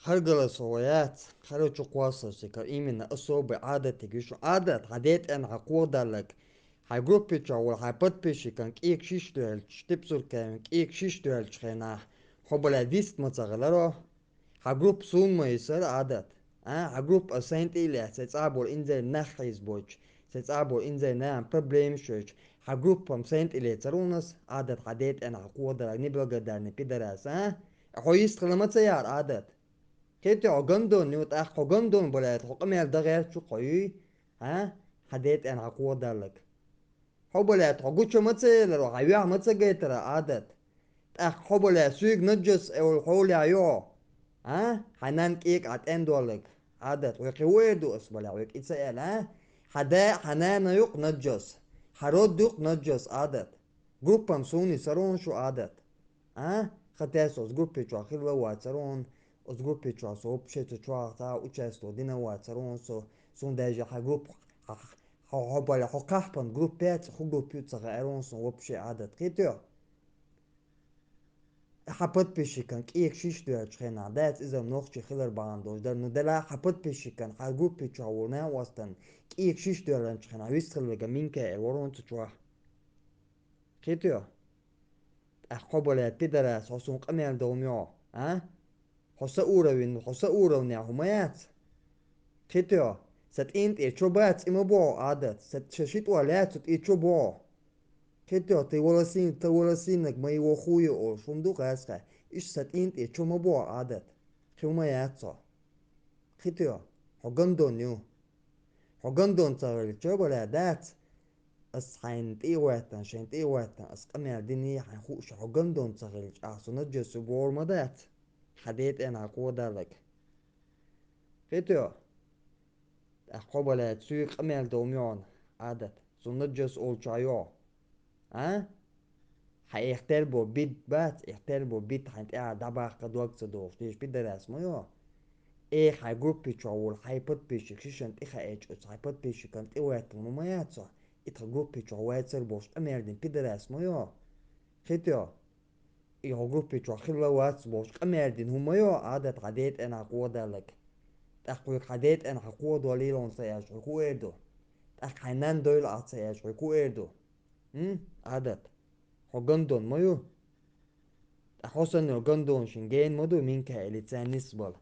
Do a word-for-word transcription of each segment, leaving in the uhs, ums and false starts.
Харгала со ваяц, хара чу кхоссар сикар, именно особый Ӏадатиг вишу. Ӏадат, хьа детӀен хьа кхохдаллаг. Хьай группи чу вала, хьай подписчикан кӀек шиш дуьллча, типсуркаеван кӀек шиш дуьллча хенахь, хьо, бля, вист ма ца гӀеларо. Хьа группа суна ма йисар, Ӏадат. А, хьа группа ас сайна тӀе а лаьцна, цӀа бола инзаре нах хьийзабойча, цӀа бола инзаре нахана проблемаш йойча, хьа группа-м сайна тӀе лецар ву ас, Ӏадат, хьа детӀен хьа кхохдаллаг, неблагодарный пидорас, а? Хьо йист хила ма ца яр, Ӏадат. Кхетий хьо гандон ю, тӀаккха хьо гандон, блядь, хьо къамел дан гӀерташ ву-кх хьо, юй? А? Хьа детӀен хьа кхохдаллаг. Хьо, блядь, хьо гуча ма ца еларо, хьа юьхь ма ца гайтаро, Ӏадат. ТӀаккха хьо, блядь, суьйга наджас олу хьолехь ю хьо? А? Хьайн нанна кӀек Ӏа тӀен доллаг, Ӏадат. Вай кхин ву эр ду ас, блядь, вай кӀин ца аьлла, а? Хьа да а, хьа нана а ю-кх наджас. Хьа род ю-кх наджас, Ӏадат. Группа-м суна йисар ву шу, Ӏадат. А? Хатес оцу группи чохь хилла а вацар ву, оцу группи чохь со вообще цу чохь цхьа а участие дина а вацар ву со, суна даже хьан группа, хьо, хьо, хьо, бала, хьо кхахпан группа яц, хӀун группа ю ца хаьара ву суна вообще, Ӏадат. Кхетий хьо? Хьан подписчикан кӀек шиш дуьллча хенахь дац иза-м нохчи хилар бахьана долуш дара. Ну, делахь хьан подписчикан, хьан группи чохь волу нах а вастан кӀек шиш дуьлланчу хенахь вист хила вега Минкаил вара ву цу чохь. Кхетий хьо? ТӀаккха хьо, блядь, пидорас, хьо суна къамел дан хӀума ю хьо, а? Хьо сан уровень, хьо сан уровнехь хӀума яц? Кхетий хьо? Сан тӀин тӀе чо бац, и ма боху, Ӏадат. Сан ша ши тӀо лаьцна тӀе чо боху. Кхетий хьо, тхан волосин, тхан волосиннаг ма йи воху ю олуш хӀума ду гӀазкхи. Иштта сан тӀин тӀе чо ма боху, Ӏадат. Кхин хӀума яц хьо. Кхетий хьо? Хьо гандон ю. Хьо гандон ца хилча, бала, дац. Ас хьайна тӀе а гӀоьттина, шайна тӀе а гӀоьттина, ас къамел дина хьайна хууш, хьо гандон ца хилча, ахь со наджас ю бохур ма дац. Хьан детӀен хьа кхохдаллаг. Кхетий хьо? ТӀаккха хьо, бала, суьйга къамел дан хӀума ю хьуна, Ӏадат. Суна наджас олучохь ю хьо. А? Хьан эхь тера бо бит бац, эхь тера бо бит хьайн тӀехь дӀабаккха дог ца дохуш деза пидорас ма ю хьо. Э, хьайн группи чохь волу хьайн подписчик шишан тӀе хаьчча, оцу хьайн подписчикан тӀе гӀоьттина хӀума ма яц хьо. И тхан группи чохь вацар бохуш къамел дина пидорас ма ю хьо. Кхетий хьо? И хьо группи чохь хилла вац бохуш къамел дина хӀума ма ю хьо, Ӏадат, хьан детӀен хьа кхохдаллаг. ТӀаккха вайга хьан детӀен хьа кхохдолийла хьуна ца аьлча, вайга хӀун эр ду? ТӀаккха хьайн нанна дойла ахь ца аьлча, вайга хӀун эр ду? М? Ӏадат. Хьо гандон ма ю. Ткъа хьо санна йолу гандонашна гена ма ду Минкаилица нисбала.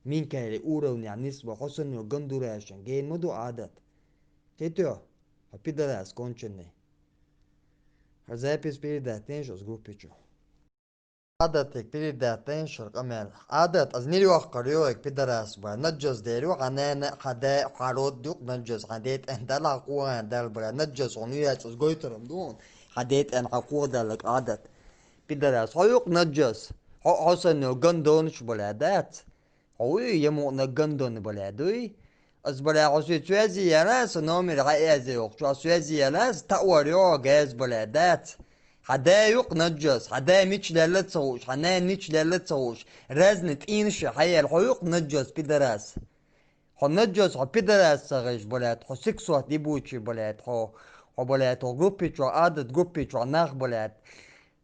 Минкаили уровнехь нисбала хьо санна йолу гандурашна гена ма ду, Ӏадат. Кхетий хьо? Хьо пидорас конченный. ХӀара запись передать дайша оцу группи чу. Ӏадатиг передать дайша хӀара къамел. Ӏадат, ас нир йоккхур ю вайга пидорас бара. Наджас дер ю, хьан нана, хьан да, хьан род ю-кх наджас, хьан детӀен дала, хьан кхоан дала бара. Наджас хьуна ю яц, ас гойтург ду хьуна. Хьан детӀен хьан кхохдаллаг, Ӏадат. Пидорас, хьо ю-кх наджас. Хьо, хьо санна йолу гандонаш бале дац. Хьо вуй, я мукъана гандон бале дуй? Ас бале хьо соьца связи яла, сан номер хьан эзе йоккху чохь связи яла, ас таӀор йо, газ бале дац. Хьан да ю-кх наджас, хьан да мича лелла ца хууш, хьан нана мича лелла ца хууш, разный тӀийнаш хьан ял, хьо ю-кх наджас, пидорас. Хьо наджас, хьо пидорас ца хилча, блядь, хьо сексот ебучий, блядь, хьо, хьо, блядь, хьо группи чохь, Ӏадат группи чохь нах, блядь,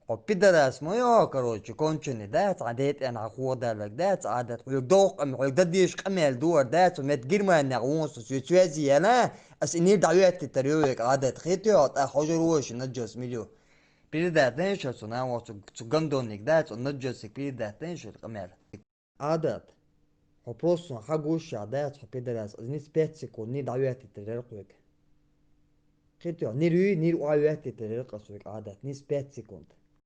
хьо пидорас ма ю, короче, конченый, дац, хьан детӀен хьан кхохдаллаг, дац, Ӏадат, хьоьга доху къам-, хьоьга дан дезаш къамел ду хӀара, дац, хьо метта Германех вон со, соьца связи яла, ас и нир дӀахӀоьттийтар ю вайга, Ӏадат, кхетий хьо, тӀаккха хьо жуьра вожа наджас мила ю. Передать дайша цу наха, цу, цу гандониг, дац, цу наджасиг передать дайша къамел. Ӏадат. Хьо просто хьан гуш а дац, хьо пидорас, ас нис пять секунд нир дӀахӀоьттийтар яра-кх вайга. Кхетий хьо, нир юй, нир охьахӀоьттийтар яра-кх ас вайга, Ӏадат, нис пять секунд.